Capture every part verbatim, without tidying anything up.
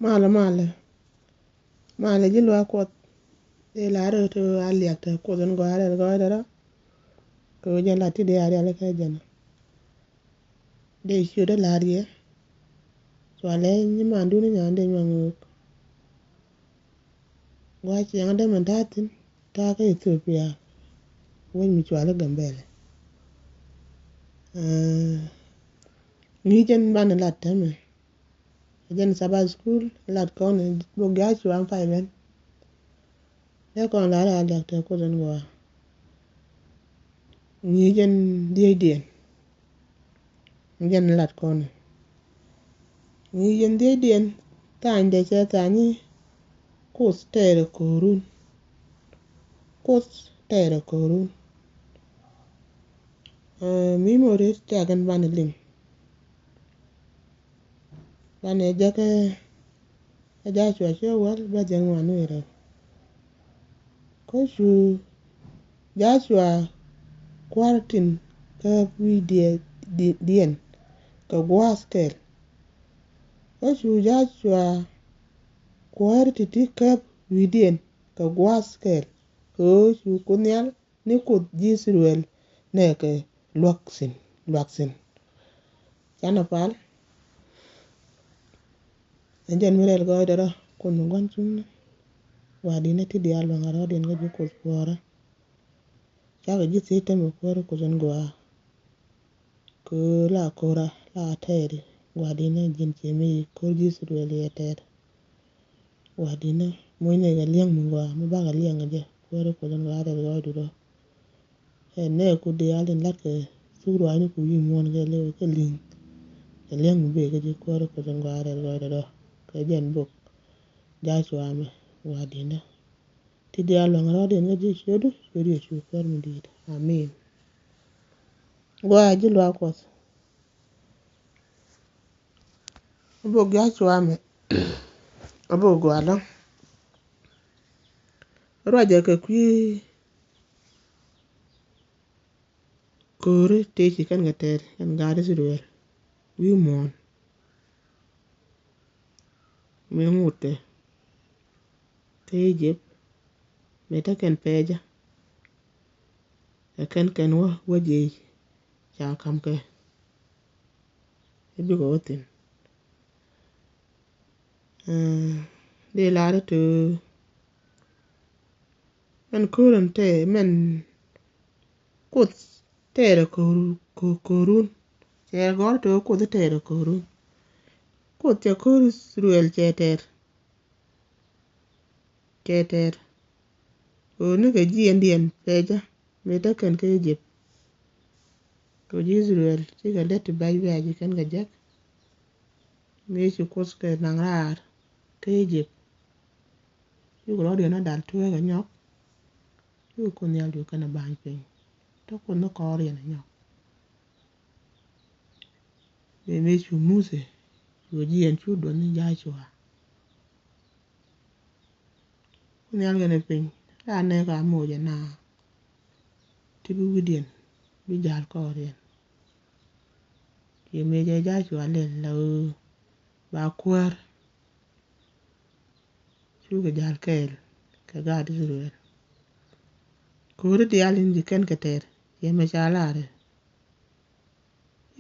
Malɛ, malɛ, malɛ ji̱ luaak Kuɔth. Dee lar rɛ ti a liak te Kuoth in gɔaa rɛl gɔaa rɛl rɔ. Kɛ ɣöö jɛn la ti dee a rial kɛ jɛn. Dee ciöt dee lar yɛ. Cualɛ nyi mandun nyan dee nyuaŋ ɣöök. Gua̱a̱ ciɛŋ dee mɛn ta̱a̱ thi̱n ta̱a̱ kä Ethiopia. Wec mi cualɛ Gambɛlɛ. Ŋi̱i̱c jɛn banɛ lat tɛmɛ. Jɛn Sabbath School lat kɔn bok Joshua pay ben. Dee kɔn lar a liak te Kuoth in gɔaa. Ŋi̱i̱c jɛn dhiecdiɛn. Jɛn lat kɔn. Ŋi̱i̱c jɛn dhiecdiɛn tha̱a̱ny dee cɛ tha̱a̱ny i̱ Kuoth tɛɛrɛ ko̱run. Kuoth tɛɛrɛ ko̱run. Ɛ, mi mori tɛk in banɛ liŋ. Banɛ jɛ kä ɛ Joshua ciö wäl bɛ jɛ ŋuan ni rɛw. Kä cu Joshua kua̱r tin kä wi̱i̱ diɛ-, di-, diɛn kɛ gua̱a̱th kɛl. Kä cu Joshua kuäär ti̱ti̱ käp wi̱i̱diɛn kɛ gua̱a̱th kɛl. Kɛ ɣöö cu Kuoth Nhial ni Kuoth ji̱ Ithɛrɛl nɛɛkɛ luak thi̱n, luak thi̱n. Canɛ pal. Ɛ jɛn mi rɛl gɔɔydɛ rɔ Kuoth mi gua̱n cuŋni. Gua̱a̱r di̱n ɛ ti diaal luaŋ a rɔɔdiɛn kä ji̱ Kuoth puɔ̱ɔ̱rä. Cakɛ ji̱ thiec tämɛ kuäärä Kuoth in gɔaa. Kɛ ɣöö la ko̱ra la tɛɛri gua̱a̱r di̱n ɛ ji̱n ciɛ mi ko̱r ji̱ Ithɛrɛl yɛ tɛɛr. Gua̱a̱r di̱n ɛ mucnɛ kɛ liɛŋ mi gɔaa mi bakɛ liɛŋ kɛ jɛ kuäärä Kuoth in gɔaa rɛl gɔɔydɛ rɔ. Ɛ nɛ ku diaal in la̱t kɛ thuk ruaacni ku wi̱i̱ muɔ̱ɔ̱n kɛ liw kɛ li̱ŋ. Kɛ li̱ŋ mi bëë kä ji̱ kuäärä Kuoth in gɔaa rɛl gɔɔydɛ rɔ. Kɛ jɛn bok Joshua mɛ gua̱a̱r di̱n ɛ. Ti diaal luaŋ rɔɔdiɛn kä ji̱ ciötdu, ciötdu Yecu kuäär mi di̱i̱t. Amin. Gua̱a̱ ji̱ luaak Kuɔth. A bok Joshua mɛ. A bok gɔaa lɔ̱ŋ. Ruacɛ kɛ kui̱ ko̱ri tëë ci kɛn kɛ tɛɛr kɛn gaat Ithɛrɛl wi̱i̱ muɔ̱ɔ̱n. Mi ŋutkɛ kä Egypt mi te kɛn pɛɛcä. Ɛ kɛn kɛn wä wä jiɛc ca ka̱m kɛ. I̱ bikɛ wä thi̱n. Ɛ, dee lar i̱ te mɛn ko̱r in te mɛn Kuoth tɛɛrɛ ko̱r, ko̱-, ko̱run. Cɛ gɔ̱r te Kuoth tɛɛrɛ ko̱run. Kuoth cɛ ko̱r Ithɛrɛl cɛ tɛɛr. Cɛ tɛɛr. Ɣöö ni kɛ jiɛɛndiɛn pɛcä mëë te kɛn kä Egypt. Kɛ ji̱ Ithɛrɛl cikɛ lät ti bɛc bɛ̈ɛ̈c kɛn kɛ jek. Mëë ci Kuoth kɛ naŋ raar kä Egypt. Cukɛ rɔ̱diɛn a dal tueek ɛ nyɔk. Cukɛ Kuoth Nhial cukɛ kɛn a ba̱ny piny. Te Kuoth ni kɔɔriɛn ɛ nyɔk. Mëë mëë cu Muthɛ cu jiɛɛn cu duɔth ni Joshua. Kuoth Nhial kɛn ɛ piny la nɛɛk a moc ɛ na ti bi wi̱cdiɛn bi ja̱l kɔɔriɛn. Ci mëë cɛ Joshua lɛl la ɣöö ba kuäär. Cukɛ ja̱l kɛɛl kɛ gaat Ithɛrɛl. Ko̱ri diaal in ji̱ kɛn kɛ tɛɛr ciɛ mɛ ca laarɛ.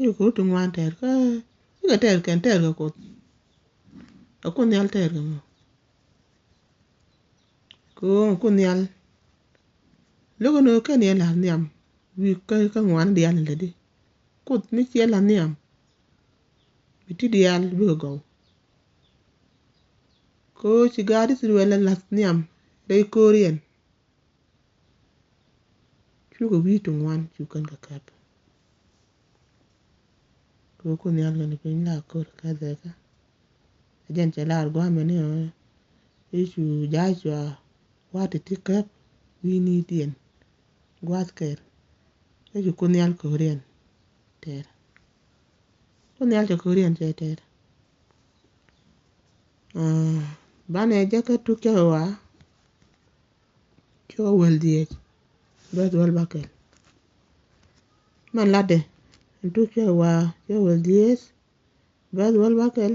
I̱ ko̱r ti ŋuan tɛɛr kä cikɛ tɛɛr kɛn tɛɛr kɛ Kuoth. Ɛ Kuoth Nhial tɛɛr kɛ mɔ. Kɛ ɣöö Kuoth Nhial lo̱kɛ ni ɣöö kɛn yɛ la̱th nhiam wi̱i̱ kä, kä ŋuan diaal in lätdi. Kuoth mi ciɛ la̱th nhiam bi ti diaal bikɛ gɔw. Kɛ ɣöö ci gaat Ithɛrɛl ɛ la̱th nhiam rɛy ko̱riɛn. Cukɛ wi̱i̱ ti ŋuan cu kɛn kɛ käp. Kɛ ɣöö Kuoth Nhial kɛn piny la ko̱r kä dhɛkä. Ɛ jɛn cɛ lar gua̱a̱mɛ ni ɣöö i̱ cu Joshua wa̱a̱ ti ti käp wi̱i̱ ni diɛn gua̱a̱th kɛɛr. I̱ cu Kuoth Nhial ko̱riɛn tɛɛr. Kuoth Nhial cɛ ko̱riɛn cɛ tɛɛr. Aa, banɛ jɛ kä Tuk Cäkä Ɣɔaa. Cä wäl dhieec bɛ̈th wäl bäkɛl. Mɛn latdɛ ɛn Tuk Cäkä Ɣɔaa cä wäl dhieec bɛ̈th wäl bäkɛl.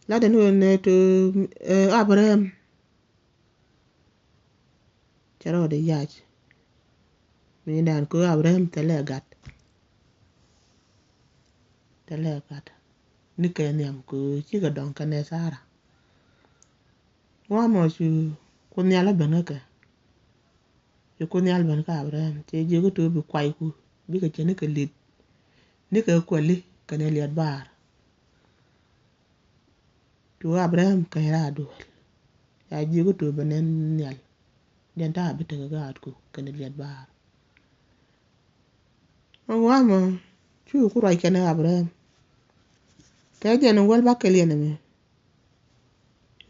Lat ɛn ɣöö nɛ tö, eh, Abraham cɛ rɔɔdɛ yac. Mi dan kö Abraham thilɛ gat. Thilɛ gat. Ni kɛ nhiam kö cikɛ dɔŋ kɛnɛ Sara. Wa mɔ cu Kuoth Nhial ɛ ben kä kɛ. Cu Kuoth Nhial ben kä Abraham, cɛ jiök i̱ tö bi kuayku, bikɛ cɛ nikɛ li̱t, nikɛ kuali kɛnɛ liɛt baar. Cu Abraham keny raar duel, ca jiök i̱ tö bɛ nɛn nhial, jɛn ta̱a̱ bi tekɛ gaatku kɛnɛ liɛt baar. Ɛn wa mɔ cu ku ruac kɛnɛ Abraham. Kɛ jɛn wäl ba kɛl yɛn ɛmɛ.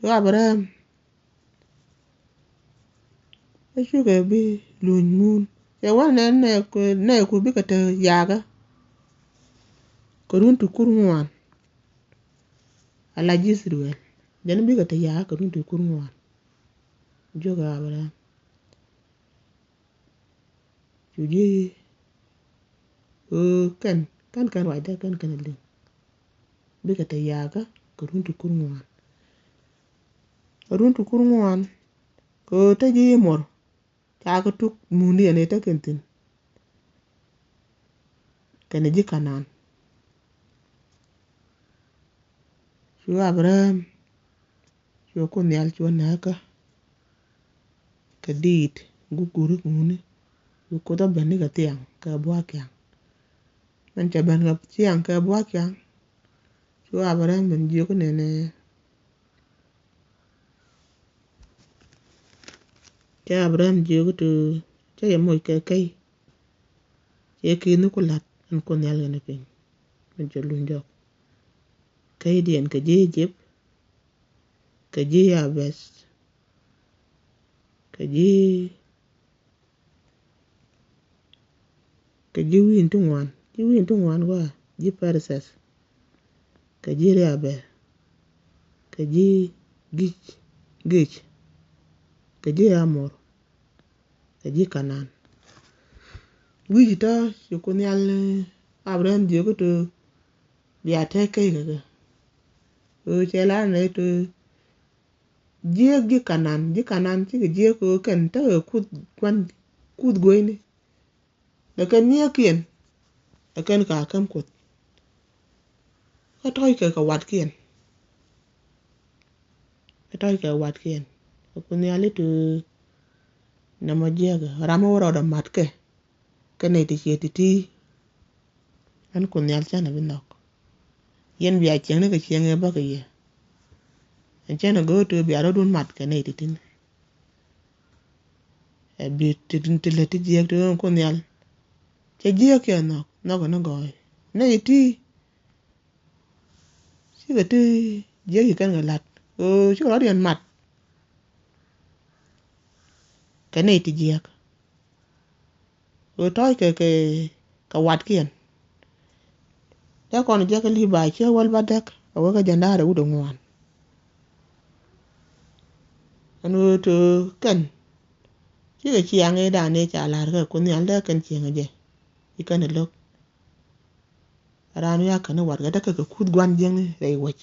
Cu Abraham ɛ cukɛ bi luny mun. Cɛ wä nɛ nɛ ku bikɛ te yakä kɛ run ti kur ŋuan. Ala ji̱ Israel jɛn bikɛ te yakä kɛ run ti kur ŋuan. Jiök Abraham. Cu ji̱ ɣöö kɛn kɛn kɛn ruacdä kɛn kɛn liŋ. Bikɛ te yakä kɛ run ti kur ŋuan. Kɛ run ti kur ŋuan kɛ ɣöö te ji̱ Amor ca kɛ tuk mun yɛn ɛ te kɛn thi̱n. Kɛnɛ ji̱ Kanan. Cu Abraham, cu Kuoth Nhial cu näkä kɛ diit guguri muni. Cu Kuoth ɔ ben ni kɛ thiaŋ kɛ buakiaŋ. Mɛn cɛ ben kɛ thiaŋ kɛ buakiaŋ. Cu Abraham ben jiök nɛnɛ. Cɛ Abraham jiök tö cɛ yɛ moc kɛ kɛy. Cɛ ki̱ni ku la̱t ɛn Kuoth Nhial kɛnɛ piny. Mɛn cɛ luny jɔk. Kɛydiɛn kɛ ji̱ Egypt, kɛ ji̱ Yabeth, kɛ ji̱, kɛ ji̱ wi̱i̱n ti ŋuan, ji̱ wi̱i̱n ti ŋuan gua, ji̱ Persis, kɛ ji̱ Riabeth, kɛ ji̱ Gic, Gic, kɛ ji̱ Amor, kɛ ji̱ Kanan. Wi̱i̱ tɔ̱ ci Kuoth Nhial, eh, Abraham jiök tö bia te key kɛ kɛ. Ɣöö cɛ la nɛ tö jiäk ji̱ Kanan, ji̱ Kanan cikɛ jiäk ɣöö kɛn tekɛ kuth gua̱n, kuth gueyni. Lɛ kɛn nyiëëkiɛn ɛ kɛn ka käm Kuoth. Kä tɔ̱ɔ̱ckɛ kɛ watkiɛn. Kä tɔ̱ɔ̱ckɛ watkiɛn. Kä Kuoth Nhial i̱ tö nɛmɔ jiäkɛ ram mi wä rɔɔdɛ matkɛ. Kɛ nɛy ti ciɛ ti̱ti̱. Ɛn Kuoth Nhial cänɛ bi nhɔk. Yɛn bia cieŋni kɛ cieŋ ëë bäkɛ yɛ. Ɛn cänɛ go̱o̱r tö bia rɔ̱dun mat kɛ nɛy ti̱ti̱ni. Ɛ bi ti, ti lät ti jiääk ti ɣöö Kuoth Nhial cɛ jiääk kiɛ nhɔk, nhɔk kɛ ni gɔɔy. Nɛy ti cikɛ ti jiääk ci kɛn kɛ la̱t. Ɣöö cikɛ rɔ̱diɛn mat kɛ nɛy ti jiääk. Ɣöö tɔ̱ɔ̱ckɛ kɛ, kɛ watkiɛn. Dee kɔn jiäk kä Libai ciɛ wäl ba däk a wee kä jɛn da̱a̱r ɛ wut ɛ ŋuan. Ɛn ɣöö tö kɛn cikɛ ciaŋ ëë da̱a̱n ëë ca la̱r kä Kuoth Nhial dee kɛn cieŋ ɛ jɛ. Ci kɛn ɛ lo̱k. Raan wi̱i̱ a käni watkɛ dee kɛ kɛ kuth gua̱n jiäkni rɛy wec.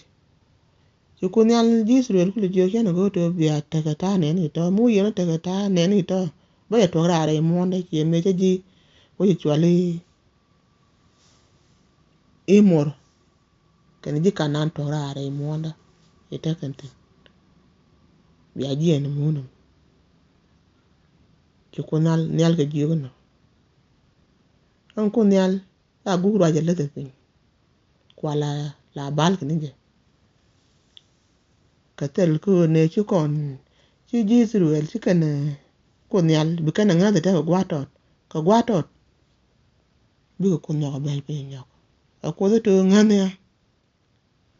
Ci Kuoth Nhial ji̱ Ithɛrɛl kulɛ jiök cɛn ɛ go̱o̱r tö bia tekɛ ta̱a̱ nɛɛni tɔ̱ mi wä yɛn ɔ tekɛ ta̱a̱ nɛɛni tɔ̱ bä yɛ tuɔk raar rɛy muɔ̱ɔ̱ndä ciɛ mëë cä ji̱ wä ci cuali Amor kɛnɛ ji̱ Kanan tuɔk raar rɛy muɔ̱ɔ̱ndä. Ci tekɛn thi̱n bia jiɛɛn muunä. Ci Kuoth Nhial, Nhial kɛ jiök inɔ. Ɛn Kuoth Nhial la guk ruac a läth ɛ piny. Kua la, la bal kɛ ni jɛ. Kɛ thil kä ɣöö nɛ ci kɔn ci ji̱ Ithɛrɛl ci kɛn Kuoth Nhial bi kɛn ɛ ŋäth ɛ tekɛ gua̱a̱th tɔt. Kɛ gua̱a̱th tɔt bikɛ Kuoth nyɔk ɛ bɛl piny nyɔk. Ɛ Kuoth ɛ to̱ ŋäth nia.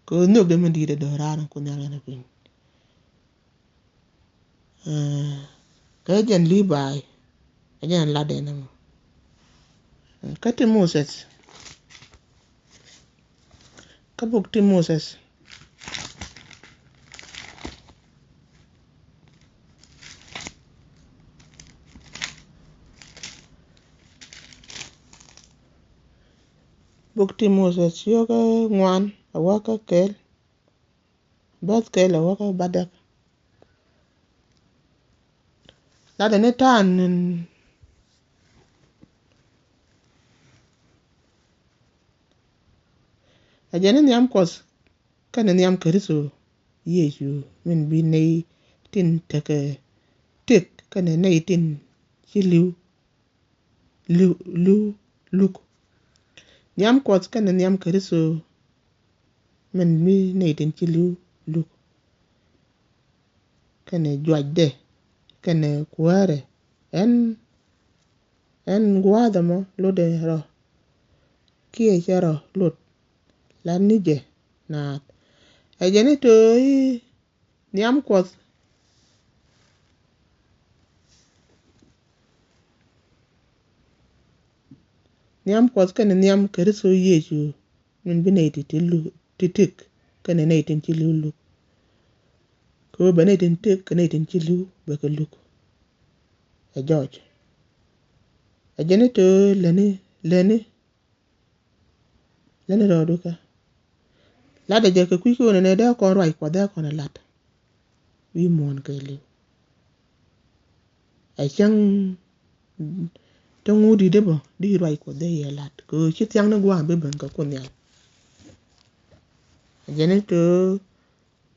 Kɛ ɣöö nhök dee mi di̱i̱t ɛ do̱raar in Kuoth Nhial kɛnɛ piny. Kɛ jɛn Libai ɛ jɛn latdɛ nɛmɔ. Kä ti Moses, kä buk ti Moses. Buk ti Moses ciökä ŋuan a wä kä kɛl. Bäth kɛl ɛ wä kä bädäk. Latdɛ ni ta̱a̱n in ɛ jɛn ni nhiam Kuɔth kɛnɛ nhiam Kritho Yecu min bi nɛy tin tekɛ tëk kɛnɛ nɛy tin ci li̱w li̱w li̱w luk. Nhiam Kuɔth kɛnɛ nhiam Kritho min bi nɛy tin ci li̱w luk. Kɛnɛ juacdɛ kɛnɛ kuäärɛ ɛn ɛn gua̱a̱th ɛmɔ lotdɛ rɔ kiɛ cɛ rɔ lot. Lat ni jɛ naath ɛ jɛ ni to̱o̱ i̱ nhiam Kuɔth. Nhiam Kuɔth kɛnɛ nhiam Kritho Yecu min bi nɛy ti ti luk ti tëk kɛnɛ nɛy tin ci li̱w luk. Kɛ ɣöö bɛ nɛy tin tëk kɛ nɛy tin ci li̱w bɛ kɛ luk. Ɛ jɔɔc ɛ jɛn ni to̱o̱ lätni lätni lätni rɔɔdu kä. Latdɛ jɛ kɛ kui̱ ki ɣöö nɛ nɛ dee kɔn ruac Kuɔth dee kɔn ɛ lat wi̱i̱ muɔ̱ɔ̱n kɛɛliw. Ɛ cäŋ te ŋut di̱t dee bä di ruac Kuɔth dee yɛ lat kɛ ɣöö ci thia̱ŋ ni gua̱a̱m bi ben kɛ Kuoth Nhial. Ɛ jɛn ni to̱o̱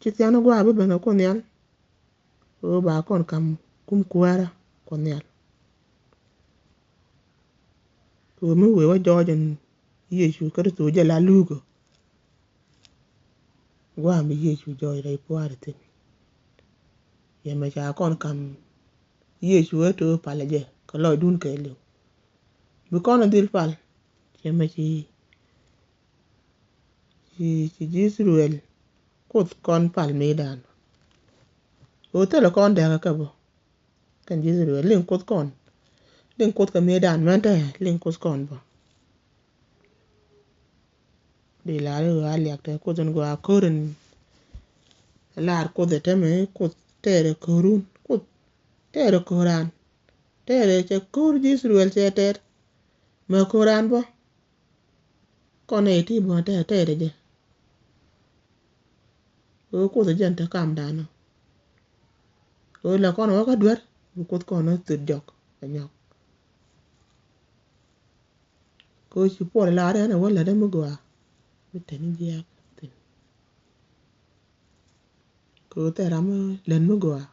ci thia̱ŋ ni gua̱a̱m bi ben kɛ Kuoth Nhial. Kɛ ɣöö ba kɔn ka̱m kum kuäärä Kuɔth Nhial. Kɛ ɣöö mi wëë wä jɔɔc ɛn Yecu Kritho jɛ la luukɛ. Gua̱a̱m bi Yecu jɔɔc rɛy pua̱a̱ri thi̱n. Yɛmɛ ca kɔn ka̱m Yecu ɛ to̱o̱ palɛ jɛ kɛ lɔcdun kɛɛliw. Bi kɔn ɛ dhil pal cɛ mɛ ci ci ci ji̱ Ithɛrɛl Kuoth kɔn pal mëëdan. Ɣöö thilɛ kɔn dɛ̈kä kɛ bä kɛn ji̱ Ithɛrɛl liŋ Kuoth kɔn. Liŋ Kuoth kɛ mëëdan mɛn te liŋ Kuoth kɔn bä. Di lar i̱ ɣöö a liak te Kuoth in gɔaa ko̱r in lar Kuoth ɛ te mɛ Kuoth tɛɛrɛ ko̱run Kuoth tɛɛrɛ ko̱ran. Tɛɛrɛ cɛ ko̱r ji̱ Ithɛrɛl cɛ tɛɛr mɛ ko̱ran bä. Kɔn nɛy ti bä tɛɛrɛ tɛɛrɛ jɛ. Kɛ ɣöö Kuoth ɛ jɛn te kamdan ɔ. Kɛ ɣöö la kɔn ɛ wä kä duer bi Kuoth kɔn ɛ thöt jɔk ɛ nyɔk. Kɛ ɣöö ci Puɔl lar ɛn ɛ wä lätdä mi gɔaa mi te ni jiääk thi̱n. Kɛ ɣöö thil ram mi lät mi gɔaa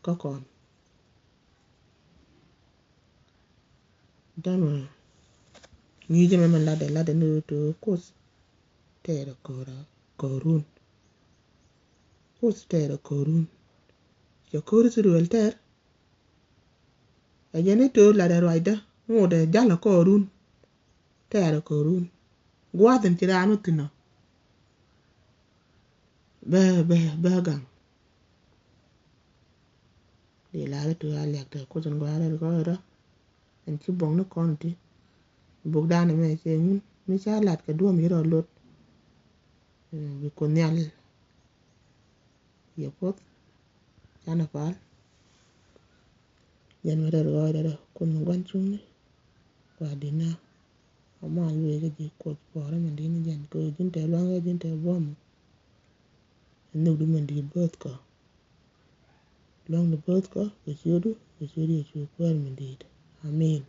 kä kɔn. Dämɛ ŋi̱i̱cä mɛ mɛn latdɛ latdɛ ni ɣöö to̱o̱ Kuoth tɛɛrɛ ko̱ra ko̱run. Kuoth tɛɛrɛ ko̱run. Cɛ ko̱r Ithɛrɛl tɛɛr. Ɛ jɛn ni to̱o̱ latdɛ ruacdä ŋotdɛ jalä ko̱run. Tɛɛrɛ ko̱run gua̱a̱th in ci raan wä thi̱n ɔ. Bɛ bɛ bɛ gaŋ. Di lar i̱ tuɛ a liak te Kuoth in gɔaa rɛl kɔn rɔ. Ɛn ci buɔ̱ŋ ni kɔn ti buk dan ɛmɛ cɛ ŋun mi ca lat kɛ duɔ̱ɔ̱m ci rɔ lot. Bi Kuoth Nhial yɛ puɔth. Canɛ pal. Jɛn mi rɛl gɔɔydɛ rɔ Kuoth mi gua̱n cuŋni. Wa dina ama lueekä ji̱ Kuoth puɔrä mi dini jɛn kɛ ji̱n tɛ luaŋ kɛ ji̱n tɛ buɔ̱m. Nhukdu mi di̱i̱t bööth kɔ. Luaŋdu bööth kɔ kɛ ciötdu kɛ ciöt Yecu Kuäär mi di̱i̱t. Amin.